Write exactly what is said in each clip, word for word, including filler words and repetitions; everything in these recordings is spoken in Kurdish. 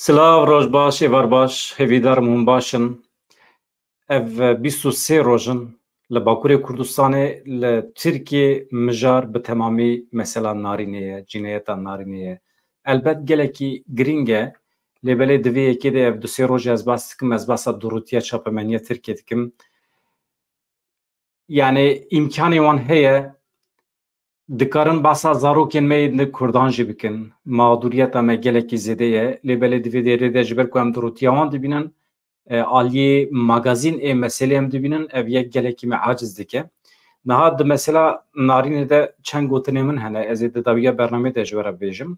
Silav, roj baş, êvar baş, hêvîdar im hûn baş in. Ev bîst û sê roj in li Bakurê Kurdistanê, li Tirkiyê mijar bi temamî mesela narînê ye, cînayeta narînê ye. Elbet gelekî girîng e, lê belê di vê yekê de ev du sê rojê ez behs dikim, ez behsa durûtiya çapemeniya Tirkiyê dikim. Yani îmkanê wan heye, dikarin behsa zarokên me yên di Kurdan jî bikin. Mağduriyeta me gelekî zêde ye. Lê belê di vê derê de ji ber ku em durûtiya wan dibînin, e, aliyê magazîn ê meselê em dibînin, ev yek gelekî me aciz dike. Niha di mesela narînê de çend gotinê min hene, ez ê di dawiya bernameyê de ji we re bêjim.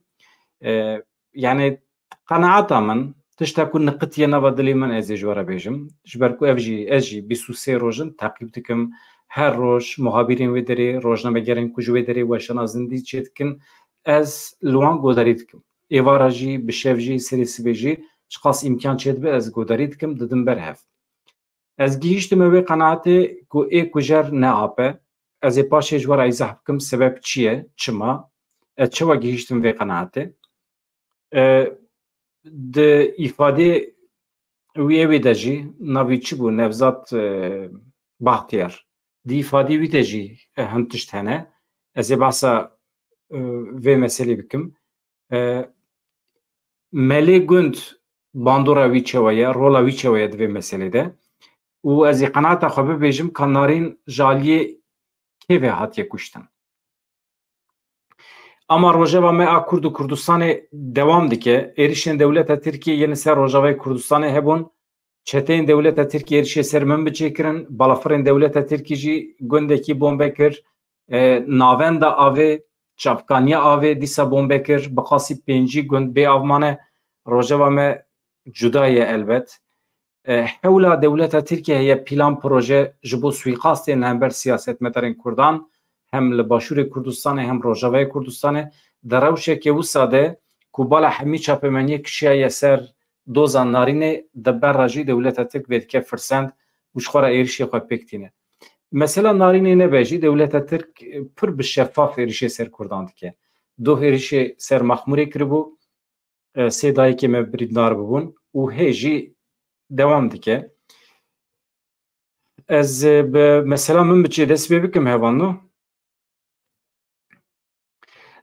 E, yani qenaeta min, tişta ku niqitiye nava dilê min, ez ê ji we re bêjim. Ji ber ku ev jî, ez jî bîst û sê roj in teqîb dikim. Her roj muhabîrên wê derê, rojnamegerên ku ji wê derê weşana zindî çêdikin, ez li wan godarî dikim. Êvara jî, bi şev jî, serê sibê jî, çiqas îmkan çêdibe ez godarî dikim, didim ber hev. Ez gihîştime wê qenaetê ku ê kujer ne ap e. Ez ê paşê ji we re îzah bikim sebeb çi ye, çima, ez çawa gihîştim vê qenaetê. E, di îfadê wî ewê de jî, navî çi bû, Nevzat, e, Bahtiyar. Di îfadê wî de jî, e, hin tişt hene. Ez ê behsa, e, vê meselê bikim. E, Melê Gund bandora wî çawa ye, rola wî çawa ye di vê meselê de? Û ez ê qenaeta xwe bibêjim ka Narîn ji aliyê kê ve hatiye kuştin? Ama rojeva me a Kurd û Kurdistanê dewam dike. Êrişên dewleta Tirkiyê yên li ser Rojavayê Kurdistanê hebûn. Çeteyên dewleta Tirkiyê êrişê ser Minbicê kirin. Balafirên dewleta Tirkî jî gundekî bombe kir. E, navenda avê, çavkaniya avê dîsa bombe kir. Bi qasî pêncî gund bê av mane. Rojeva me cuda ye elbet. E, hewla dewleta Tirkiyê heye plan proje ji bo suîqastên li hember siyasetmedarên Kurdan, hem li Başûrê Kurdistanê hem Rojavayê Kurdistanê, di rewşeke wisa de ku bala hemî çapemeniyê kişiyaye ser doza Narînê, di ber re jî dewleta Tirk vê dike firsend û ji xwe re êrişê xwe pêk tîne. Mesela Narînê nebe jî dewleta Tirk, e, pir bi şefaf êrişê ser Kurdan dike. Doh êrişê ser Mexmûrê kiribû, e, sê dayikê me birîndar bibûn û hê jî dewam dike. Ez, e, bi mesela Minbicê dest pê bikim, hevalno.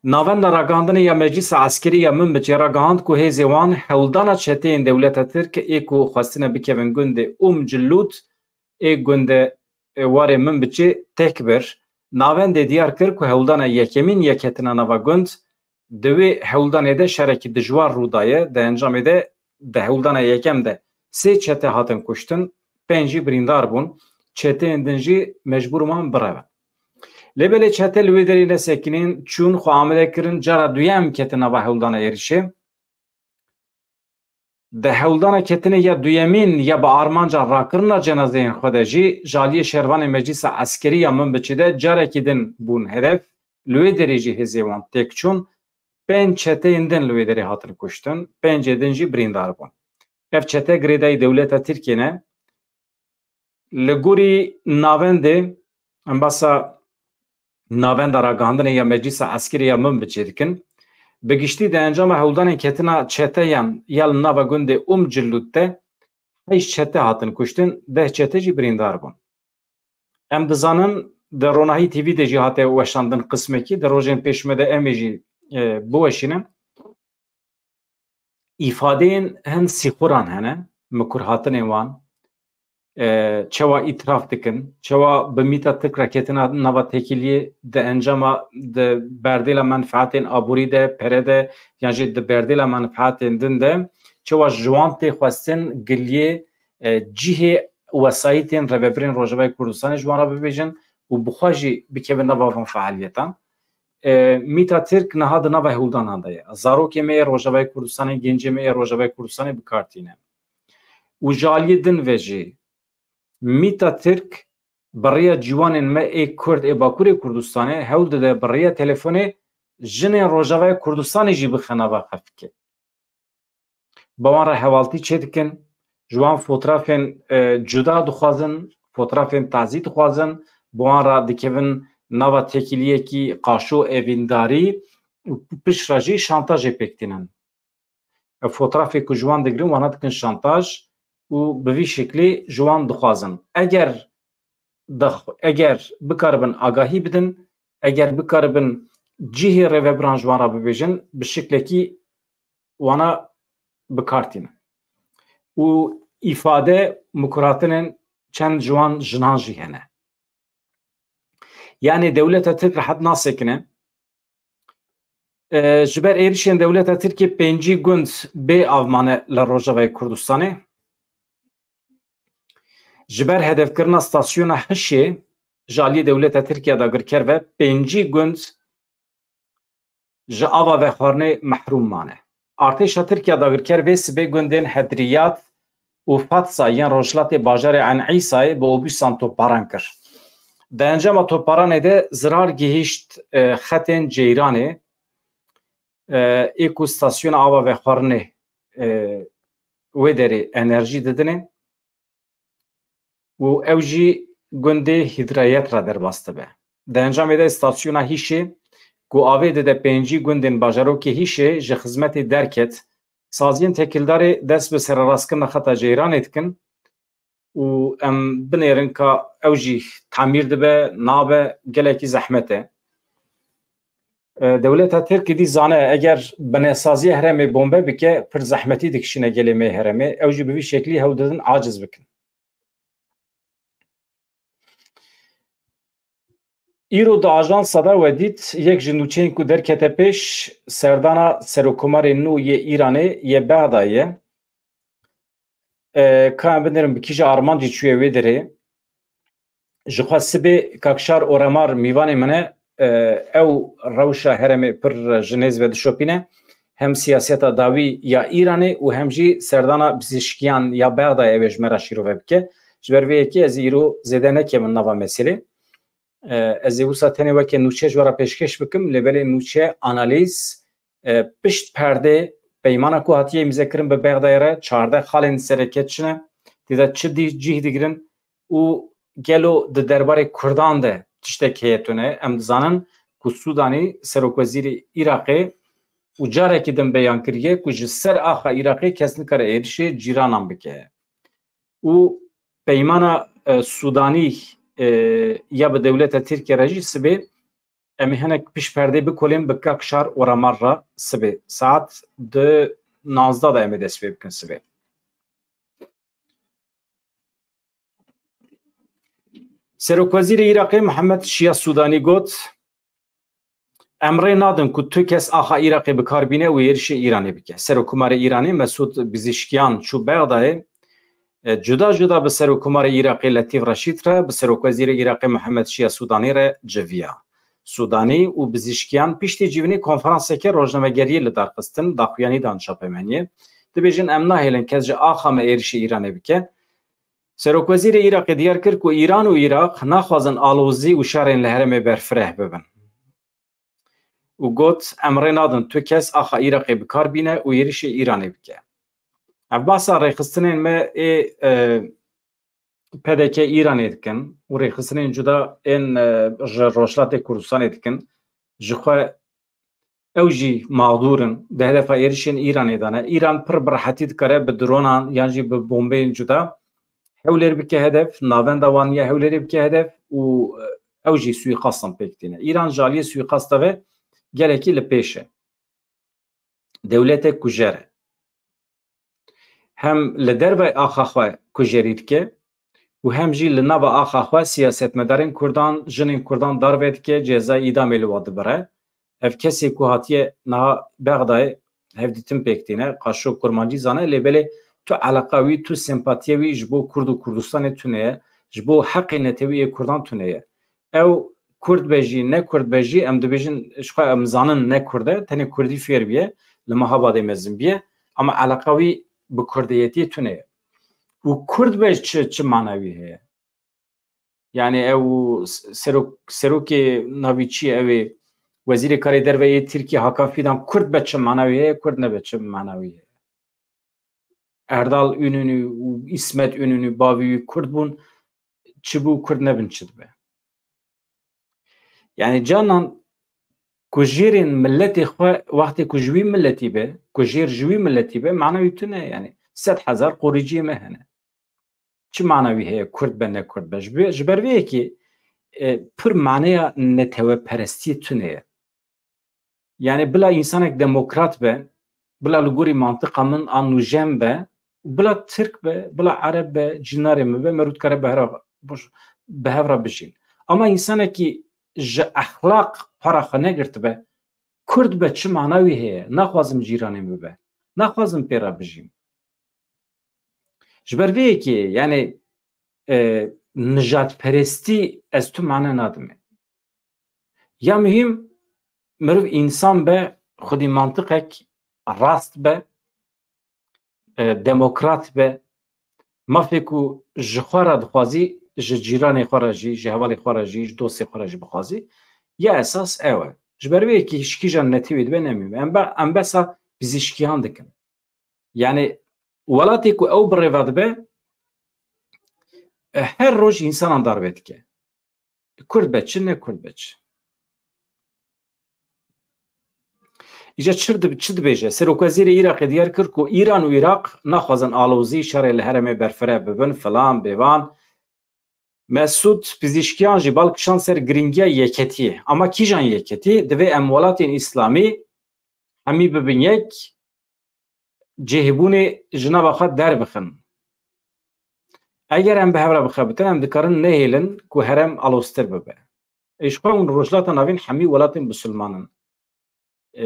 Navenda ragihandinê ya Meclîsa Eskerî ya Minbicê ragihand ku hêzê wan hewldana çeteyên dewleta Tirk ê ku xwestine bikevin gundê Um Cilût ê gundê, e, warê Minbicê têk bir. Navendê diyar kir ku hewldana yekemîn ya ketina nava gund, di wê hewldanê de şerekî dijwar rû daye, di encamê de di hewldana yekem de sê çete hatin kuştin, pênc jî birîndar bûn, çeteyên din jî mecbûr man birevin. Lê belê çete li wê derê nesekinîn, çûn xwe amade kirin, cara duyem ketin nava hewldana êrişê. Di hewldana ketinê ya duyemîn ya bi armanca rakirina cenazeyên xwe de jî ji aliyê şervanê Meclîsa Eskerî ya Minbicê de carekî din bûn hedef. Li wê derê jî hêzê wan têk çûn. Pênc çeteyên din li wê derê hatin kuştin, pêncê din jî birîndar bûn. Ev çete girêdayî dewleta Tirkiyê ne. Li gorî navendê, em behsa navenda ragihandinê ya Meclîsa Eskerî ya Minbicê dikin. Bi giştî di encama hewldanên ketina çeteyan ya li nava gundê Um Cilût de heşt çete hatin kuştin, deh çete jî birîndar bûn. Em dizanin, di Ronahî T V de jî hate weşandin qismekî, di rojên pêş me de em ê jî, e, biweşînin. Îfadeyên hin sîxuran hene, mikurhatinên wan, e, çawa îtiraf dikin, çawa bi mîta Tirk re ketina nava têkiliyê di encama, di berdêla menfaetên aborî de, pere de, yan jî di berdêla menfaetên din de, çawa ji wan tê xwestin giliyê, e, cihê wesayîtên rêvebirên Rojavayê Kurdistanê ji wan re bibêjin û bi xwe jî bikevin nava van fealiyetan. E, mîta Tirk niha di nava hewldanan de ye. Zarokê me yê Rojavayê Kurdistanê, gencê me yê Rojavayê Kurdistanê bi kar tîne. Û ji aliyê din ve jî mîta Tirk bi rêya ciwanên me ê Kurd ê Bakurê Kurdistanê hewl dide bi rêya telefonê jinên Rojavayê Kurdistanê jî bixe nava qefikê. Bi wan re hevaltî çêdikin, ji wan fotrafên, e, cuda dixwazin, fotrafên tazî dixwazin, bi wan re dikevin nava têkiliyekî qaşo evîndarî û pişt re jî şantajê pêk tînin. Ev fotoğrafê ku ji wan digirin, wana dikin şantaj û bi vî şeklî ji wan dixwazin. Eger dix-, eger bikaribin agahî bidin, eger bikaribin cihê rêvebiran ji wan re bibêjin, bi şeklekî wana bi kar tînin. Û îfade, mikuratinin çend ji wan jinan jî hene. Yanî dewleta Tirk rehet nasekine. E, ji ber êrişên dewleta Tirkiyê pêncî gund bê av mane li Rojavayê Kurdistanê. Ji ber hedefkirina stasyona Hişê ji aliyê dewleta Tirkiye dagirker ve pêncî gund ji ava vexwarinê mehrûm mane. Artêşa Tirkiye dagirker vê sibê gundên Hedriyat û Fatsa yên rojhilatê bajarê En Îsayê bi obûsan topbaran kir. Di encama topbaranê de zirar gihîşt, e, xetên ceyranê, e, ê ku stasyona ava vexwarinê, e, wê derê enerjî didinê û ew jî gundê Hîdrayet re derbas dibe. Di encamê de stasyona Hîşê ku avê dide pêncî gundên bajarokê Hîşê ji xizmetê derket, saziyên tekildarê dest bi sererastkirina xeta ceyranê dikin û em binêrin ka ew jî tamîr dibe, nabe, gelekî zehmet e. E, dewleta Tirk êdî zane, eger binesaziya herêmê bombe bike, pir zehmetî dikişîne gelê me herêmê. Ew jî bi vî şeklî hewl didin aciz bikin. Îro di ajansa de we dît, yek ji nûçeyên ku derkete pêş, serdana serokkomarê nû yê Îranê yê Bexdayê ye. E, ka em binêrin bi kîja armancî çûye wê derê. Ji xwe sibê Kakşar Oremar mîvanê min e, e, ew rewşa herêmê pir ji nêz ve dişopîne. Hem siyaseta dawî ya Îranê û hem jî serdana pizîşkiyan ya Bexdayê ew ê ji me re şîrove bike. Ji ber vê yekê ez ê îro zêde nekevim nava meselê. E, ez ê wisa tenê weke nûçe ji we re pêşkêş bikim, lê belê nûçe analîz, e, pişt perdê peymana ku hatiye îmzekirin bi Bexdayê re çardeh xalên sereke çi ne, tê de çi dî-, cih digirin û gelo di derbarê Kurdan de tiştek heye tune. Em dizanin ku Sûdanî serokwezîrê Iraqê û carekî din beyan kiriye ku ji ser axa Iraqê kes nikare êrişê cîranan bike. Û peymana, e, Sûdanî, e, ya bi dewleta Tirkiye re jî sibê em ê hinek pişt perdê bikolên bi Kakşar Oramar re sibê. Saet di nazdeh de em ê dest pê bikin sibê. Serokwezîrê Iraqê Mihemed Şiya Sûdanî got, em rê nadin ku tu kes axa Iraqê bi kar bîne û êrişê Îranê bike. Serokkomarê Îranê Mesûd Pizîşkiyan çû Bexdayê, e, cuda cuda bi Serokkomarê Iraqê Letîf Reşîd re, bi Serokwezîrê Iraqê Mihemed Şiya Sûdanî re civiya. Sûdanî û Pizîşkiyan piştî civînê konferanseke rojnamegeriyê li dar xistin, daxuyanî dan çapemeniyê. Dibêjin, em nahêlin kes ji axa me êrişê Îranê bike. Serokwezîrê Iraqê diyar kir ku Îran û Iraq naxwazin alozî û şerên li herêmê berfireh bibin. Û got, em rê nadin tu kes axa Iraqê bi kar bîne û êrişê Îranê bike. Ev bahsa rêxistinên me ê, e, P D K Îranê dikin û rêxistinên cuda ên, e, ji Rojhilatê Kurdistanê dikin. Ji xwe ew jî mağdûr in, di hedefa êrişên Îranê de ne. Îran pir bi rehetî dikare bi dronan yan jî bi bombeyên cuda hewlêr bike hedef, navenda wan ya hewlêrê bike hedef û, e, ew jî suîqastan pêk tîne. Îran ji aliyê suîqasta ve gelekî li pêş e. Dewletek kujer e. Hem li dervey axa xwe kujerî dike û hem jî li nava axa xwe siyasetmedarên Kurdan, jinên Kurdan darve dike, cezayê îdamê li wan dibire. Ev kesê ku hatiye niha Bexdayê hevdîtin pêk tîne, qaşo kurmancî zane, lê belê tu eleqa wî, tu sempatiya wî ji bo Kurd û Kurdistanê tune ye, ji bo heqê netewî yê Kurdan tune ye. Ew Kurd be jî, ne Kurd be jî, em dibêjin, ji xwe em zanin ne Kurd e, tenê Kurdî fêr bûye, li Mehabadê mezin bûye, ama eleqa wî bi Kurdiyetiyê tune ye. Û Kurd be çi, çi mana wî heye? Yani ew s-, serok-, serokê navî çi ye? Ew ê wezîrê karê derve yê Tirkiye Hakan Fidan Kurd be çi mana wî heye, Kurd nebe çi mana wî heye? Erdal Ününü û Îsmet Ününü bavî wî Kurd bûn, çi bû Kurd nebin çi dibe? Yani canan ku jêrên miletê xwe wextê ku ji wî miletî be, ku jêr ji wî miletî be, mana wî tune ye. Yani sed hezar qorîciyê me hene. Çi mana wî heye Kurd be ne Kurd be? Ji ber, ji ber vê yekê e, pir maneya neteweperestiyê tune ye. Yani bila însanek demokrat be, bila li gorî mantiqa min a nûjen be, bila Tirk be, bila Ereb be, cînarê min be, merû dikare bi hev re, bi hev re bijîn. Ama însanekî ji exlaq para xwe negirtibe, Kurd be çi mana wî heye? Naxwazim cîranê min be. Naxwazim pê re bijîm. Ji ber vê yekê, yani e, nijadperestî ez tu mane nadime. Ya muhîm, mirov însan be, xwedî mantiqek rast be, e, demokrat be, mafê ku ji xwe re dixwazî, ji cîranê xwe re jî, ji hevalê xwe re jî, ji dostê xwe re jî bixwazî, ya esas ew e. Ji ber vê yekê ji kîjan netewî dibe nemî. Em be, em besa pizîşkiyan dikin. Yani welatê ku ew birêve dibe, e, her roj însanan darbe dike. Kurd be çi, ne Kurd be çi. Îca çi dib-, çi dibêje? Serokwezîrê Iraqê diyar kir ku Îran û Iraq naxwazin alozî şerê li herêmê berfireh bibin, filan, bêvan. Mesûd Pizîşkiyan jî bal kişand ser girîngiya yeketiyê. Ama kîjan yeketî? Divê em welatên îslamî hemî bibin yek, cihêbûnê ji nava xwe derbixin. Eger em bi hev re bixebitin, em dikarin nehêlin ku herêm aloztir bibe. Ê ji xwe hûn Rojhilata Navîn hemî welatên bisilman in. E,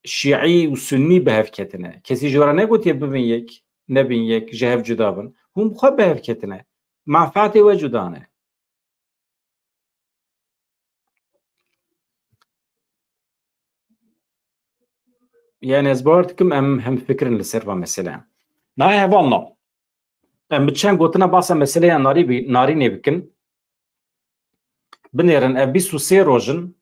şîî û sunnî bi hev ketine. Kesî ji we re negotiye bibin yek, nebin yek, ji hev cuda bin. Hûn bi xwe bi hev ketine. Menfaetê we cuda ne. Yani ez bawer dikim em hemfikir in li ser van meseleyan. Nayê hevalno. Em bi çend gotina basa meseleya narî bi-, narînê bikin. Binêrin ev bîst û sê roj in.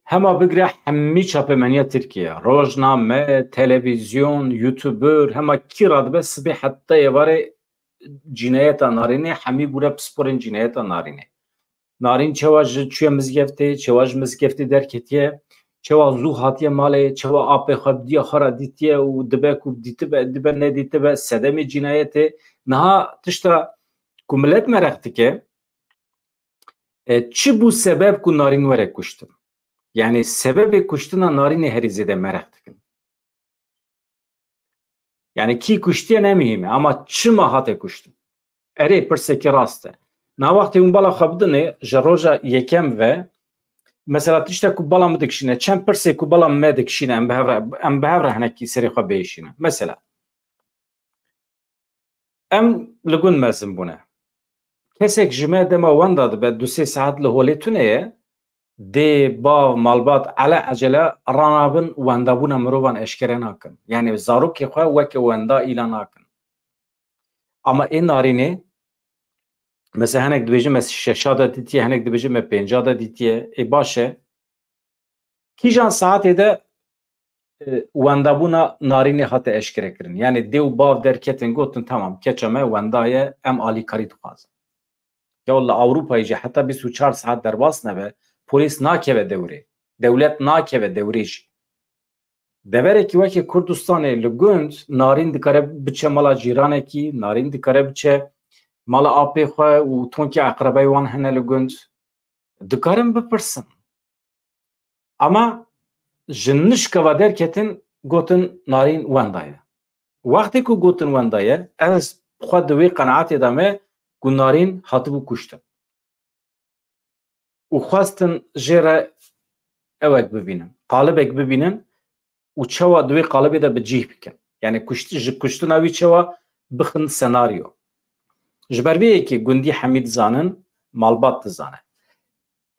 Hema bigire hemî çapemeniya Tirkiye, rojname, televîzyon, youtuber, hema kî radibe sibê heta êvarê cînayeta narînê, hemî bûre pisporên cînayeta narînê. Narîn çawa ji çûye mizgeftê, çawa ji mizgeftê derketiye, çawa zû hatiye malê, çawa apê xwe bi diya xwe re dîtiye û dibe ku dîtibe, dibe nedîtibe, sedemê cînayetê. Niha tişta ku milet mereq dike, e, çi bû sebeb ku Narîn were kuştin? Yani sebebê kuştina Narînê herî zêde mereq dikin. Yani kî kuştiye ne muhîm e, ama çima hate kuştin? Erê, pirsekî rast e. Na wextê hûn bala xwe bidinê, ji roja yekem ve, mesela tiştek ku bala min dikişîne, çend pirsê ku bala me dikişîne, em bi hev re, em bi hev re hinekî serê xwe bêşîne. Mesela, em li gund mezin bûne. Kesek ji me dema wenda dibe, du sê saet li holê tune ye, dê, bav, malbat, ele ecele ranabin wendabûna mirovan eşkere nakin. Yani zarokê xwe weke wenda îlan nakin. Ama ê narînê, mesela hinek dibêjin me şeşa de dîtiye, hinek dibêjin me pênca de dîtiye. Ê baş e. Kîjan saetê de, e, wendabûna narînê hate eşkerekirin? Yani dê û bav derketin gotin, tamam, keça me wenda ye, em alîkarî dixwazin. Ya li Ewropayê jî heta bîst û çar saet derbas nebe, polîs nakeve dewrê. Dewlet nakeve dewrê jî. Deverekî wekî Kurdistanê li gund narîn dikare biçe mala cîranekî, narîn dikare biçe mala apê xwe û tonkê eqrebeyê wan hene li gund. Dikarin bipirsin. Ama ji nişka ve derketin, gotin narîn wenda ye. Wextê ku gotin wenda ye, ez xwe di wê qenaetê de me ku narîn hatibû kuştin. Û xwestin jê re ewek bibînin, qalibek bibînin û çawa di wê qalibê de bi cih bikin. Yani kuşt-, ji kuştina wî çawa bixin senaryo. Ji ber vê yekê gundî hemî dizanin, malbat dizane.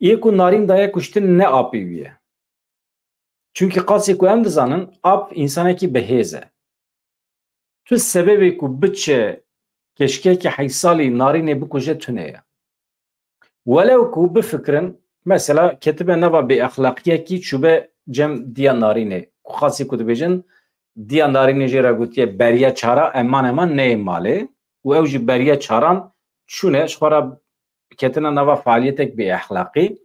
Yê ku narîn daye kuştin ne apê wî ye. Çunkî qasê ku em dizanin, ap însanekî bi hêz e. Tu sebebê ku biçe keşkekî heysalî narînê bikuje tune ye. Welew ku bifikirin, mesela ketibe nava bêexlaqiyekî çûbe cem diya narînê. Ku qasî ku dibêjin, diya narînê jê re gotiye beriya çara, eman eman neyê malê. Û ew jî beriya çaran çûne, ji xwe re ketine nava fealiyetek bêexlaqî,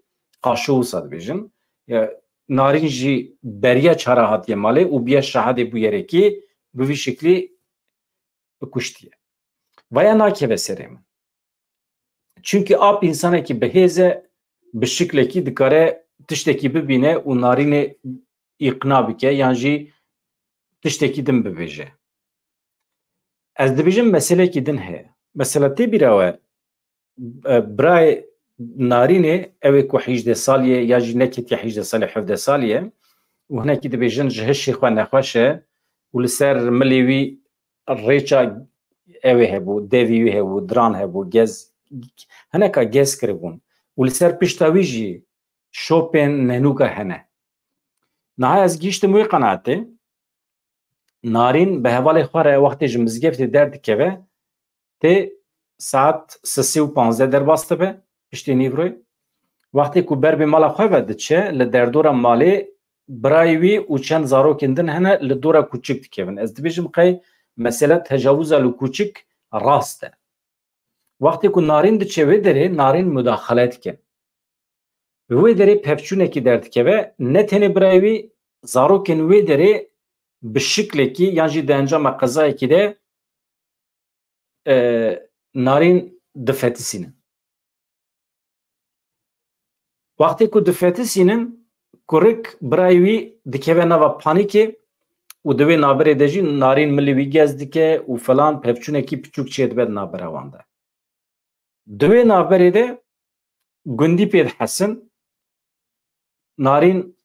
qaşo wisa dibêjin. E, Narîn jî beriya çara hatiye malê û biye şahidê bûyerekî bi vî şiklî kuştiye. Vaya nakeve serê min. Çunkî ap însanekî bi hêz e, bi şiklekî dikare tiştekî bibîne û Narînê îqna bike yan jî tiştekî din bibêje. Ez dibêjim meselekî din heye. Mesela tê bîra we, e, birayê Narînê, ew ê ku hîjdeh salî ye ya jî neketiye hîjdeh salî, hevdeh salî ye û hinekî dibêjin ji hişê xwe nexweş e û li ser milê wî rêça ew ê hebû, devî wî hebû, diran hebû, gez, hineka gez kiribûn û li ser pişta wî jî şopên nenûka hene. Niha ez gihîştim wê qenaetê, Narîn bi hevalê xwe re wextê ji mizgeftê derdikeve, tê saet sisê û panzdeh derbas dibe, piştî nîvroyê. Wextê ku ber bi mala xwe ve diçe, li derdora malê birayê wî û çend zarokên din hene, li dora kûçik dikevin. Ez dibêjim qey mesele tecawuza li kûçik rast e. Wextê ku Narîn diçe wê derê, Narîn mudaxele dike. Wê derê pevçûnekî derdikeve, ne tenê birayê wî, zarokên wê derê bi şiklekî yan jî di encama qezayekî de, e, Narîn difetisînin. Wextê ku difetisînin, kurik birayê wî dikeve nava panîkê û di wê navberê de jî Narîn milê wî gez dike û filan, pevçûnekî piçûk çêdibe di navbera wan de. Di wê navberê de gundî pê dihesin, Narîn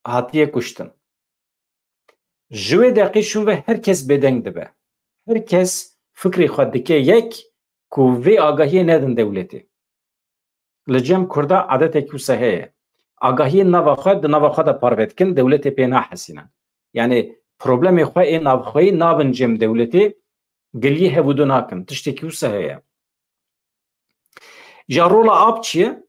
hatiye kuştin. Ji wê deqê şûn ve her kes bêdeng dibe. Her kes fikrê xwe dike yek ku vê agahiyê nedin dewletê. Li cem Kurda adetek wisa heye. Agahiyên nava xwe di nava xwe de parve dikin, dewletê pê nahesînin. Yani problemê xwe ê navxweyî nabin cem dewletê, giliyê hevûdu nakin. Tiştekî wisa heye. Ja rola ap çi ye?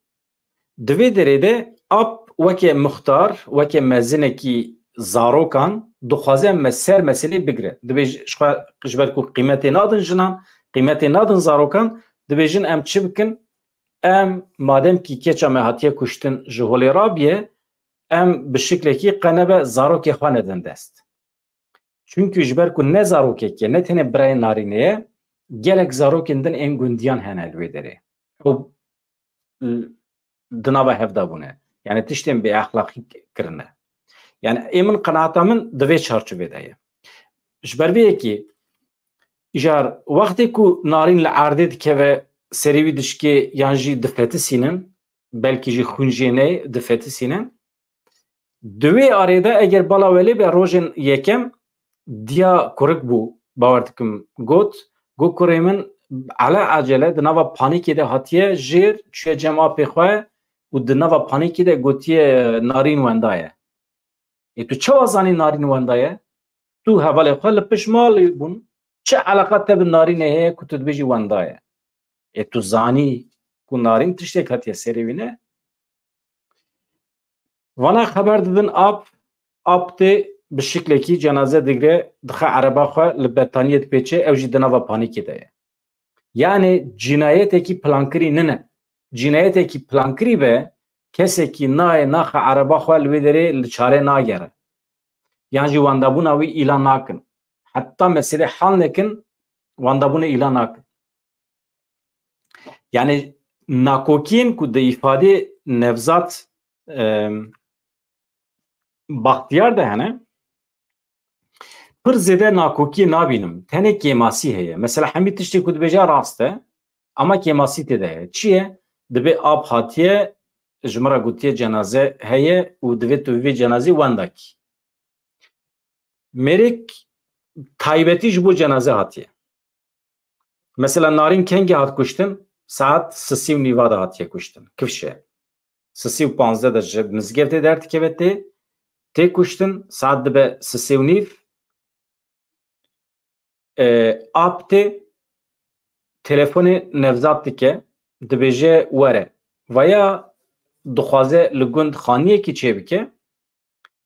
Di vê derê de ap weke muxtar, weke mezinekî zarokan dixwaze me ser meselê bigire. Dibê ji xwe, ji ber ku qîmetê nadin jinan, qîmetê nadin zarokan, dibêjin em çi bikin? Em, madem kî keça me hatiye kuştin ji holê rabiye, em bi şiklekî qe nebe zarokê xwe nedin dest. Çunkî ji ber ku ne zarokek e, ne tenê birayê Narînê ye, gelek zarokên din ên gundiyan hene li wê derê. Ew, l-, di nava hev de bûne. Yani tiştên bêexlaqî kirine. Yani ê min, qenaeta min di vê çarçovê de ye. Ji ber vê yekê, îcar wextê ku Narîn li erdê dikeve, serê wî dişkê yan jî difetisînin, belkî jî xwîn jê neyê, difetisînin. Di wê arê de eger bala welê be, rojên yekem diya kurik bû, bawer dikim, got, got, kurê min ele acele di nava panîkê de hatiye jêr, çûye cem apê xwe û di nava panîkê de gotiye, Narîn wenda ye. Ê tu çawa zanî Narîn wenda ye? Tu hevalê xwe li pişt malê bûn. Çi eleqa te bi Narînê heye ku tu dibêjî wenda ye? Ê tu zanî ku Narîn tiştek hatiye serê wî ne? Vana xeber didin ap, ap tê bi şiklekî cenaze digre, dixe ereba xwe li betaniyê dipêçe, ew jî di nava panîkê de ye. Yani cînayetekî plankirî nine. Cînayetekî plankirî be, kesekî nayê naxe ereba xwe li wê derê li çare nagere. Yan jî wendabûna wî îlan nakin. Heta meselê hal nekin, wendabûnê îlan nakin. Yani nakokiyên ku di îfadê Nevzat, em, Baxtiyar de hene, pir zêde nakokiyê nabînim. Tenê kêmasî heye. Mesela hemî tiştê ku dibêje rast e, ama kêmasî tê de heye. Çi ye? Dibê ap hatiye, ji min re gotiye cenaze heye û divê tu vê cenazê wenda kî. Mêrik taybetî ji bo cenaze hatiye. Mesela Narîn kengî hat kuştin? Saet sisî û nîva de hatiye kuştin. Kifşe. Sisî û panzdeh de ji mizgeftê derdikeve tê, tê kuştin, saet dibe sisê û nîv. E, ap tê, telefonê Nevzat dike, dibêje were. Vaya dixwaze li gund xaniyekî çêbike,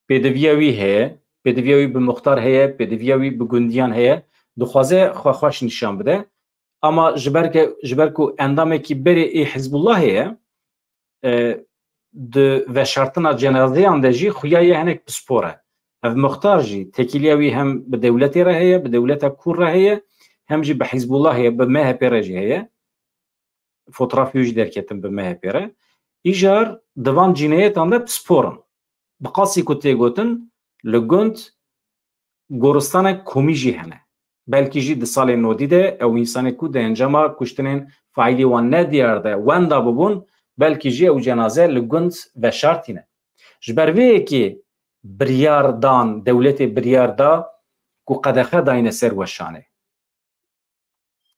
pêdiviya wî heye, pêdiviya wî bi muxtar heye, pêdiviya wî bi gundiyan heye, dixwaze xwe xweş nîşan bide. Ama ji ber ke, ji ber ku endamekî berê ê Hizbullahê ye, e, di veşartina cenazeyan de jî xuya ye hinek pispor e. Ev muxtar jî tekîliya wî hem bi dewletê re heye, bi dewleta kûr re heye, hem jî bi Hizbullahê, bi M H P re jî heye. Fotoğrafê wî jî derketin bi M H P re. Îcar di van cînayetan de pispor in. Bi qasî ku tê gotin, li gund goristanek komî jî hene. Belkî jî di salên nodî de ew însanê ku di encama kuştinên faîlî wan nediyar de wenda bibûn, belkî jî ew cenaze li gund veşartîne. Ji ber vê yekê biryar dan, dewletê biryar da ku qedexe dayne ser weşanê.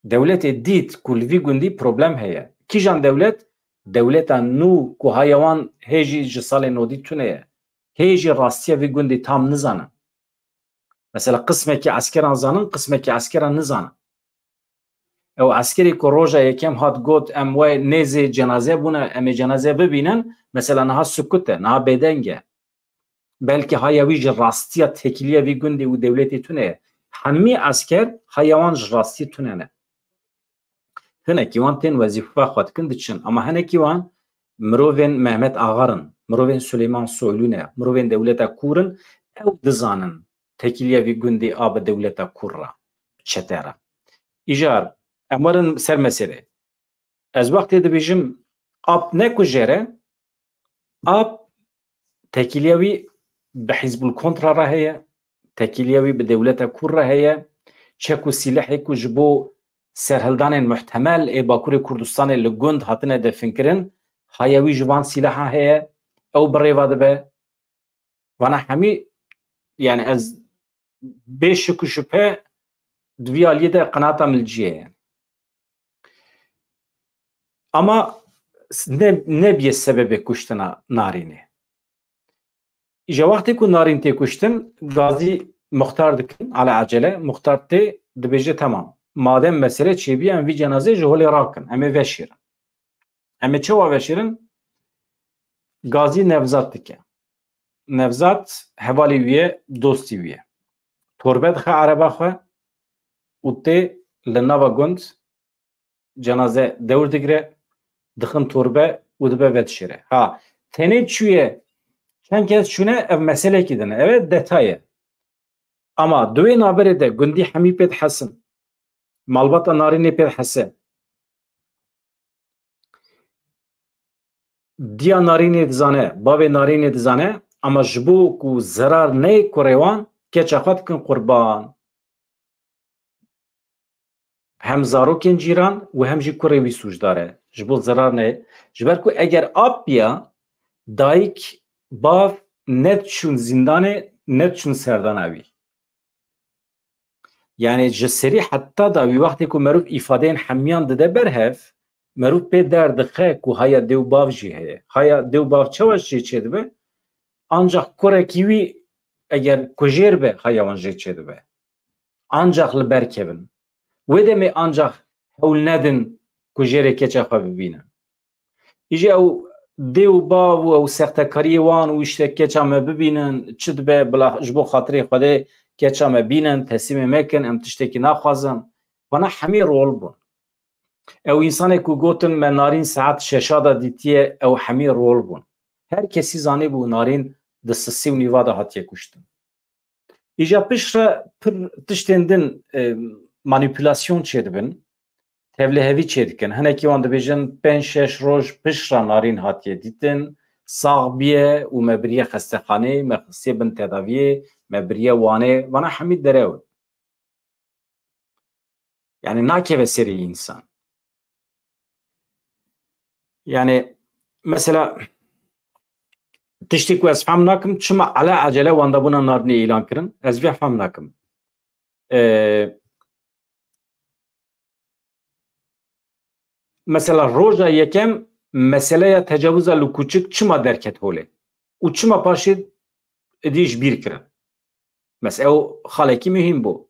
Dewletê dît ku li vî gundî problem heye. Kîjan dewlet? Dewleta nû ku haya wan hê jî ji salê nodî tune ye. Hê jî rastiya vî gundî tam nizanin. Mesela qismekî eskeran zanin, qismekî eskeran nizanin. Ew eskerî ku roja yekem hat got, em wê nêzê cenaze bûne, em ê cenaze bibînin, mesela niha sukut e, niha bêdeng e. Belkî haya wî ji rastiya tekîliya vî gundê û dewletê tune ye. Hemî esker haya wan ji rastî tune ne. Hinekî wan tên wezîfa xwe dikin diçin. Ama hinekî wan mirovên Mehmet Agar in, mirovên Suleyman Soylu ne, mirovên dewleta kûr in, ew dizanin tekîliya vî gundê a bi dewleta kûr re, çete re. Îcar, em werin ser meselê. Ez wextê dibêjim ap ne kujêr e, ap tekîliya wî bi Hizbul Kontra re heye, tekîliya wî bi dewleta kûr re heye, çek û sîlehê ku ji bo serhildanên muhtemel ê Bakurê Kurdistanê li gund hatine definkirin, haya wî ji van sîlehan heye, ew bi rê ve dibe. Vana hemî, yani ez bê şik û şüphe di vî aliyê de qenata min li cî ye. Ama ne, nebîye sebebê kuştina Narînê. Îja wextê ku Narîn tê kuştin, gazî muxtar dikin, ala acele, muxtar tê dibêje, temam. Madem mesele çêbî, em vî cenazê ji holê rakin, em ê veşêrin. Em ê çawa veşêrin? Gazî Nevzat dike. Nevzat hevalê wî ye, dostî wî ye. Torbe dixe ereba xwe û tê li nava gund cenaze dewr digire, dixin torbe û dibe vedişêre. Ha, tenê çûye, çend kes çûne, ev meselekî din e. Ev e detay e. Ama di wê naberê de gundî hemî pê dihesin. Malbata Narînê pê dihese. Diya Narînê dizane, bavê Narînê dizane, ama ji bo ku zerar neyê kurê wan, keça xwe dikin qurban. Hem zarokên cîran û hem jî kurê wî sûcdar e. Ji bo zerar neyê. Ji ber ku eger ap biya, dayik, bav nediçûn zîndanê, nediçûn serdana wî. Yani ji serî heta dawî wextê ku merov îfadeyên hemiyan dide ber hev, merov pê derdixe ku haya dê û bav jî heye. Haya dê û bav çawa jê çêdibe? Ancax kurekî wî eger kujêr be, haya wan jê çêdibe. Ancax li ber kevin. Wê demê ancax hewl nedin kujêrê keça xwe bibînin. Îjî ew dê û bav û ew sextekariyê wan û îşte keça me bibînin, çi dibe, bila ji bo xatirê Xwedê keça me bînin, teslîmê me kin, em tiştekî naxwazin. Wana hemî rol bûn. Ew însanê ku gotin me Narîn saet şeşa de dîtiye, ew hemî rol bûn. Her kesî zanîbû Narîn di sisê û nîva de hatiye kuştin. Îja piştre pir tiştên din, e, manîpulasyon çêdibin, tevlihevî çêdikin. Hinekî wan dibêjin, pênc şeş roj piştre Narîn hatiye dîtin, sax biye û me biriye xestexaneyê, me xistiye bin tedaviyê, me biriye Wanê, vana hemî derew in. Yani nakeve serê însan. Yani mesela tiştê ku ez fehm nakim, çima ala acele wendabûna Narînê îlan kirin, ez vê fehm nakim. Ee, mesela roja yekem meseleya tecavûza li kûçik çima derket holê? Û çima paşê êdî ji bîr kirin? Mes ew xalekî muhîm bû.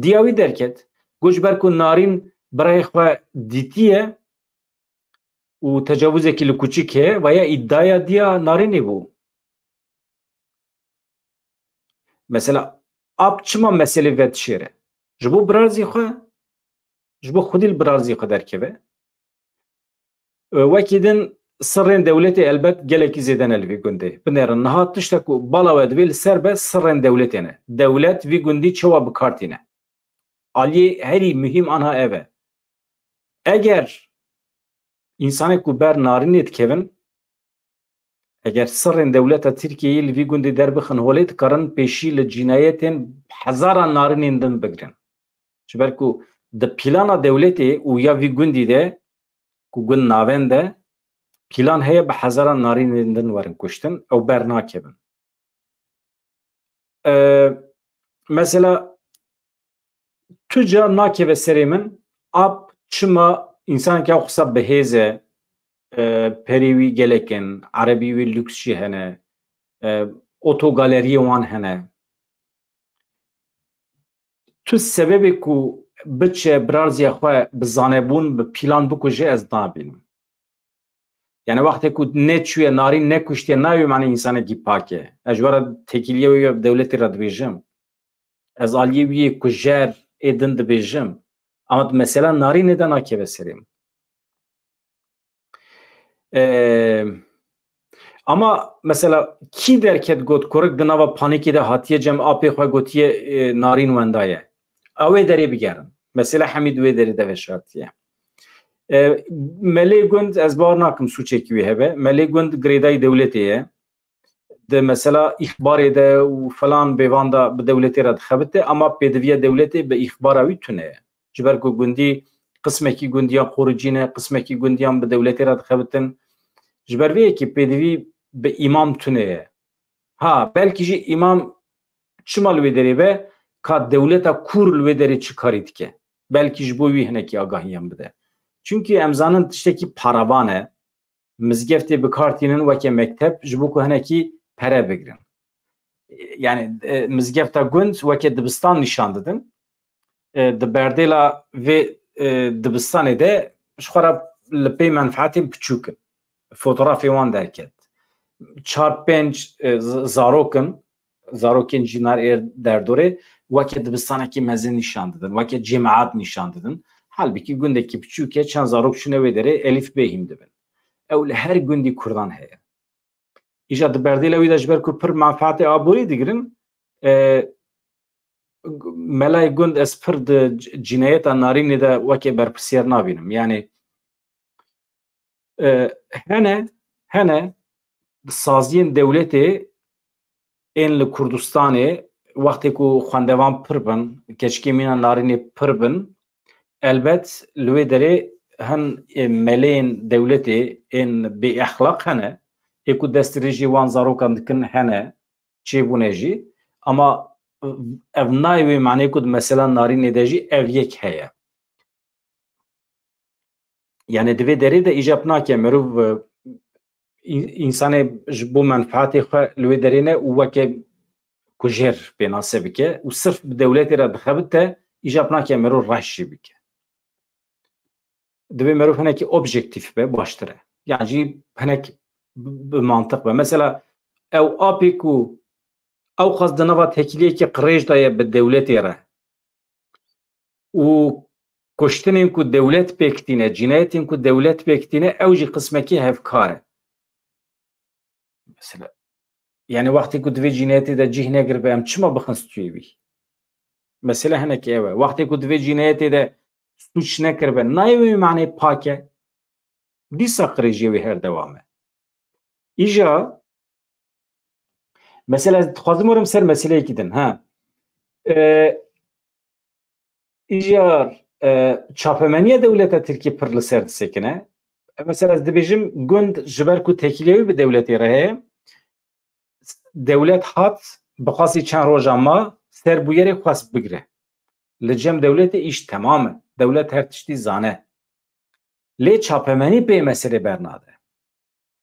Diya wî derket. Got ji ber ku Narîn birayê xwe dîtiye û tecavûzekî li kûçik heye, veya îdaya diya Narînê bû. Mesela ap çima meselê vedişêre? Ji bo birazî xwe, ji bo xwedî li birarzî xwe derkeve. E, wekî din sirrên dewletê elbet gelekî zêde ne li vî gundê. Binêrin niha tiştek ku bala we divê li ser be sirrên dewletê ne. Dewlet vî gundî çawa bi kar tîne? Aliyê herî muhîm anha ev e. Eger însanê ku ber narînê dikevin, eger sirrên dewleta Tirkiyeyê li vî gundî derbixin holê, dikarin pêşî li cînayetên hezaran narînên din bigrin. Ji ber ku di plana dewletê û ya vî gundî de, ku gund navend e, plan heye bi hezaran narînên din werin kuştin, ew bernakevin. E, mesela, tu ca nakeve serê min, ap çima, însaneke ew qisa bi hêz e, e, perê wî gelek in, erebî wî lûks jî hene, e, otogaleriyê wan hene. Tu sebebê ku biçe birazya xwe bi zanebûn, bi plan bikuje, ez nabînim. Yani wextê ku neçûye narîn, nekuştiye, nayê wê mane însanekî pak e. Ez ji we re têkiliyê wê ya dewletê re dibêjim. Ez aliyê wî yê kujer ê din dibêjim. Ama di mesela narînê de nakeve serê min. Ee, ama mesela kî derket got, kurik di nava panîkê de hatiye cem, apê xwe gotiye, e, narîn wendaye. Ew ê derê bigerin. Mesela hemî di wê derê de veşartiye. E, Melê gund, ez bawer nakim sûçekî wî hebe. Melê gund girêdayî dewletê ye. Di mesela îxbarê de û filan bêvan de bi dewletê re dixebite, ama pêdiviya dewletê bi îxbara wî tune ye. Ji ber ku gundî, qismekî gundiyan xoricî ne, qismekî gundiyan bi dewletê re dixebitin. Ji ber vê yekê pêdivî bi îmam tune ye. Ha, belkî jî îmam çima li wê derê be, ka dewleta kûr li wê derê çi karî dike? Belkî ji bo wî hinekî agahiyan bide. Çimkî em zanin tiştekî paravan e. Mizgeftê bi kar tînin weke mekteb, ji bo ku hinekî pere bigrin. Yani, e, mizgefta gund weke dibistan nîşan didin. E, di berdêla vê, e, dibistanê de ji xwe re li pê menfaetên piçûk in. Fotografê wan derket. Çar pênc, e, z-, zarok in, zarokên jînar êr derdorê weke dibistanekî mezin nîşan didin, weke cemaat nîşan didin. Halbikî gundekî piçûk e, çend zarok çûne wê derê elîf bê hîn dibin. Ew li her gundî kurdan heye. Îja di berdêla wî de, ji ber ku pir menfaetê aborî digirin, e, melayê gund ez pir di c-, cînayeta narînê de weke berpirsiyar nabînim. Yani, e, hene, hene saziyên dewletê ên li Kurdistanê, wextê ku xwendevan pir bin, keçikê mîna narînê pir bin, elbet li wê derê hin, e, meleyên dewletê ên bêexlaq hene, ê ku destdirêjî wan zarokan dikin hene, çêbûne jî. Ama, e, ev nayê wê manê ku di mesela narînê de jî ev yek heye. Yani di vê derê de îjab nake merov, e, în-, însanê ji bo menfaetê xwe li wê derê ne û weke kujêr pênase bike û sirf bi dewletê re dixebite, îjab nake merov reş jî bike. Divê merov hinekî objektîf be, baştir e. Yani jî hinek bi, bi mantiq be. Mesela ew apê ku ew qas di nava têkiliyekî qirêj de ye bi dewletê re û kuştinên ku dewlet pêk tîne, cînayetên ku dewlet pêk tîne, ew jî qismekî hevkar e. Mesela, yani wextê ku di vê cînayetê de cih negiribe, em çima bixin stûyê wî? Mesele hinekî ew e. Wextê ku di vê cînayetê de sûc nekiribe, nayê wê manê pak e. Dîsa qirêjiyê wê her dewam e. Îja, mesela, ez dixwazim werim ser meseleyekî din, ha. E, îja, e, çapemeniya dewleta Tirkî pir li ser disekine. E, mesela, ez dibêjim, gund ji ber ku têkiliya wî bi dewletê re heye, dewlet hat, bi qasî çend roja ma, ser bûyerê xwest bigire. Li cem dewletê îş temam e. Dewlet her tiştî zane. Lê çapemenî pê meselê bernade.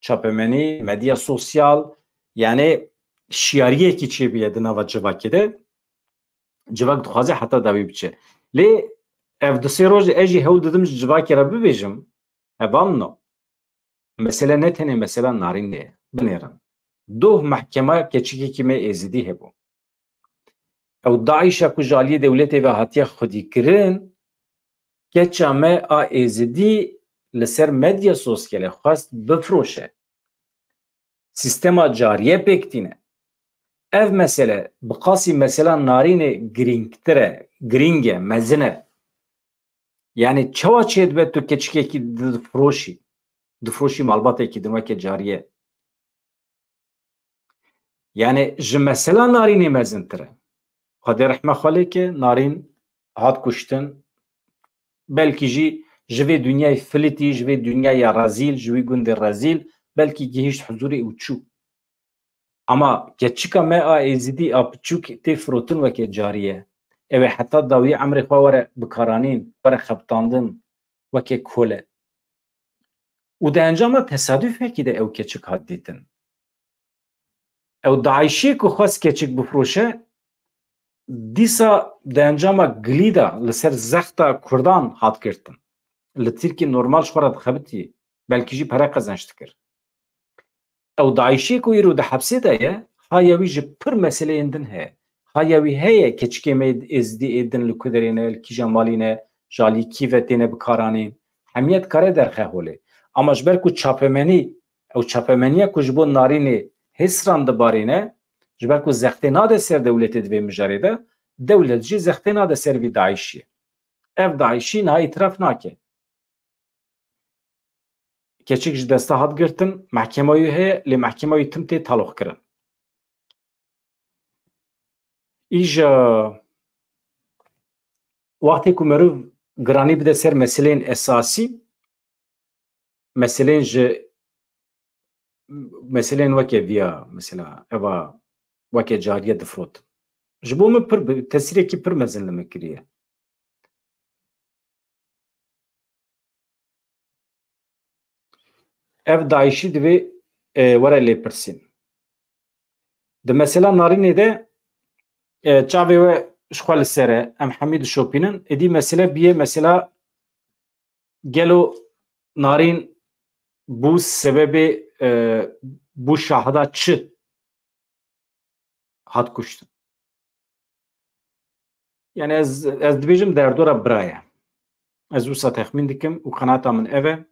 Çapemenî, medya sosyal, yani şiyariyekî çêbûye di nava civakê de. Civak dixwaze heta dawî biçe. Lê ev du sê roj ez jî hewl didim ji civakê re bibêjim. Hevalno. Mesele ne tenê mesela narînê ye. Binêrin. Doh mehkema keçikekî me êzidî hebû. Ew DAIŞa ku ji aliyê dewletê ve hatiye xwedîkirin, Keça me a Êzidî li ser medya sosyalê xwest bifiroşe. Sîstema cariyê pêk tîne. Ev mesele bi qasî mesela Narînê girîngtir e, girîng e, mezin e. Yani çawa çêdibe tu keçikekî difiroşî, difiroşî malbatekî din weke cariyê? Yani ji mesela Narînê mezintir e. Xwedê rehme xwe lê ke, Narîn hat kuştin. Belkî jî ji vê dinyayê filitî, ji vê dinyaya rezîl, ji wî gundê rezîl, belkî gihîşt huzûrê û çû. Ama keçika me a Êzidî a piçûk tê firotin weke cariyê. Ew ê heta dawiyê emrê xwe were bikaranîn, were xebitandin weke kole. Û di encama tesadufekî de ew keçik hat dîtin. Ew DAIŞî ku xwest keçik bifroşe, dîsa di encama gilî de li ser zexta Kurdan hat girtin. Li Tirkiyê normal ji xwe re dixebitî, belkî jî pere qezenc dikir. Ew DAIŞê ku îro di hepsê de ye, haya wî ji pir meseleyên din heye. Haya wî heye keçikê me Êzidî ê din li ku derê ne, li kîja malî ne, ji alî kî ve têne bikaranîn. Hemiye dikare derxe holê. Ama ji ber ku çapemenî, ew çapemeniya ku ji bo Narînê hêsran dibarîne, ji ber ku zextê nade ser dewletê di vê mijarê de, dewlet jî zextê nade ser vî DAIŞê. Ev DAIŞî niha îtiraf nake. Keçik ji desta hat girtin, mehkema wî heye, lê mehkema wî tim tê taloqkirin. Îja wextê ku meriv giranî bide ser meseleyên esasî, meseleyên ji, meseleyên weke viya, mesela, eva weke cariye difrotin. Ji bo min pir bi-, tesîrekî pir mezin li min kiriye. Ev DAIŞî divê, e, were lêpirsîn. Di mesela Narînê de, e, çavê we ji xwe li ser e, em hemî dişopînin. Êdî mesele bîye, mesela gelo Narîn bû sebebê, e, bû şahida çi hat kuştin? Yani ez, ez dibêjim derdora bira ye. Ez wisa texmîn dikim û qenaeta min ev e.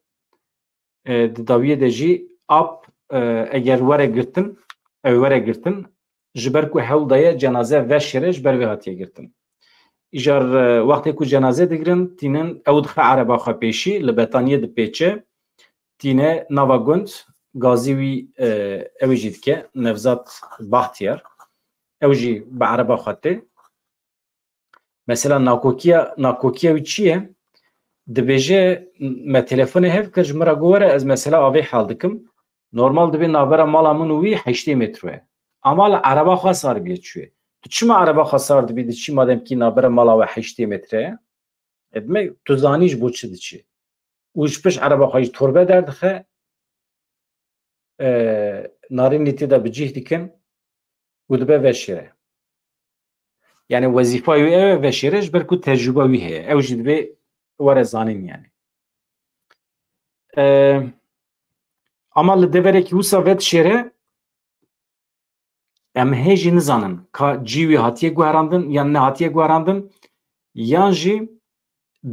E, di dawiyê de jî ap, e, eger were girtin, ew were girtin, ji ber ku hewl daye cenaze veşêre, ji ber vê hatiye girtin. Îcar, e, wextê ku cenaze digirin, tînin, ew dixe ereba xwe pêşî, li betaniyê dipêçe, tîne nava gund, gazî wî, e, ew jî dike, Nevzat Bahtiyar. Ew jî bi ereba xwe tê. Mesela nakokiya, nakokiya wî çi ye? Dibêje, me telefonê hev kir, ji min re got, were, ez mesela avê hal dikim. Normal dibê navbera mala min û wî heştê metre ye. Ama li ereba xwe sar bîye çûye. Tu çima ereba xwe sar dibî, diçî, madem kî navbera mala we heştê metre ye? E, demek tu zanî ji bo çi diçî. Û ji pişt ereba xwe jî torbe derdixe, e, Narînê tê de bi cih dikin û dibe veşêre. Yani wezîfa wî ew e veşêre, ji ber ku tecrûba wî heye. Ew jî divê were zanîn yani. E, ama li deverekî wisa vedişêre, em hê jî nizanin ka cî wî hatiye guherandin yan nehatiye guherandin, yan jî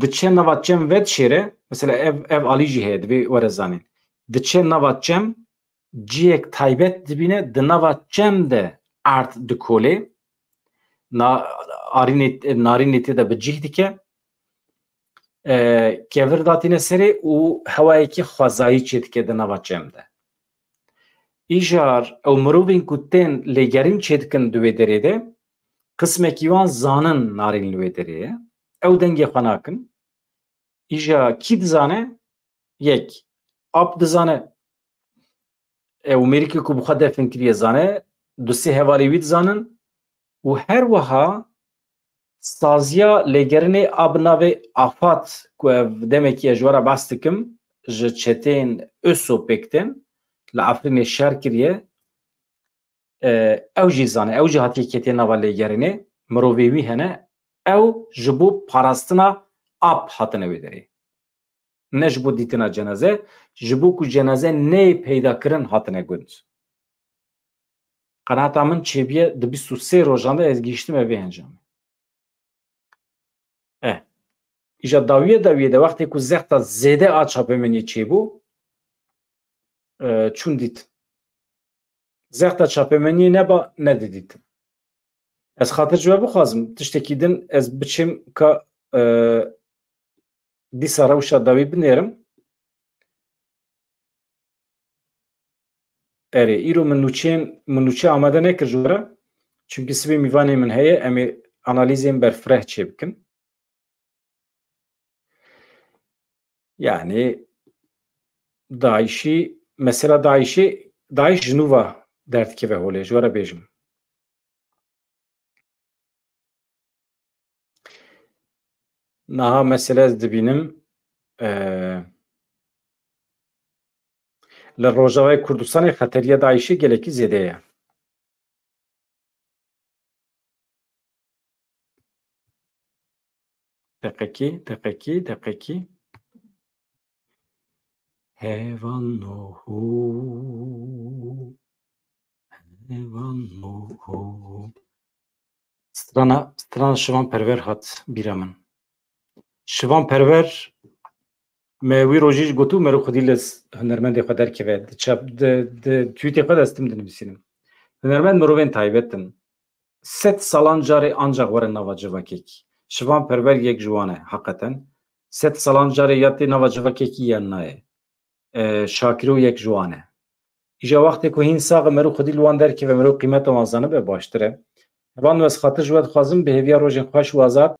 diçe nava çem vedişêre, mesela ev, ev alî jî heye, divê were zanîn. Diçe nava çem, cihek taybet dibîne, di nava çem de erd dikolê, na-, arînê, narînê tê de bi cih dike, e, kevir datîne serê û hewayekî xwezayî çêdike di nava çem de. Îcar ew mirovên ku tên lêgerîn çêdikin di wê derê de, qismekî wan zanin narîn li wê derê ye. Ew dengê xwe nakin. Îja kî dizane? Yek, ap dizane, ew mêrikê ku bi xwe defin kiriye zane, du sê hevalê wî dizanin û her wiha saziya lêgerinê a bi navê Afat, ku ev demekî ez ji we re behs dikim, ji çeteyên ÖSO pêk tên, li Efrînê şer kiriye, e, ew jî zane, ew jî hatiye ketiye nava lêgerinê, mirovê wî hene, ew ji bo parastina ap hatine wê derê. Ne ji bo dîtina cenaze, ji bo ku cenaze neyê peyda kirin hatine gund. Qenaeta min çêbiye di bîst û sê rojan de ez gihîştime vê encamê. Eh. Îja dawiye dawiye de wextê ku zexta zêde a çapemeniyê çêbû, e, çûn dît. Zexta çapemeniyê neba, nedidît. Ez xatir ji we bixwazim, tiştekî din ez biçim ka, e, dîsa rewşa dawî binêrim. Erê, îro min nûçeyên, min nûçe amade nekir ji we re. Çimkî sibê mîvanê min heye, em ê analîzên berfireh çêbikin. Yani DAIŞî, mesela DAIŞê, DAIŞ ji nû ve derdikeve holê, ji we re bêjim. Niha mesele ez dibînim, e, li Rojavayê Kurdistanê xeteriya DAIŞê gelekî zêde ye. Deqekî, deqekî, deqekî. Heval Nuhu. Heval Nuhu. Strana, strana Şivan Perwer hat bîra min. Şivan Perwer, me wî rojî jî gotû, mero xwedî li hunermendê xwe derkeve. Di çap, di, di tweetê xwe de ez tim dinivîsînim. Hunermend mirovên taybet in. Sed salan carê ancax were nava civakekî. Şivan Perwer yek ji wan e, heqeten. Sed salan carê ya tê nava civakekî yan nayê. E, Şakiro yek ji wan e. Îja wextê ku hîn sax e, mero xwedî li wan derkeve, mero qîmeta wan zanibe baştir e. Heval Nuhu, ez xatir ji we dixwazim, bi hêviya rojên xweş û azad,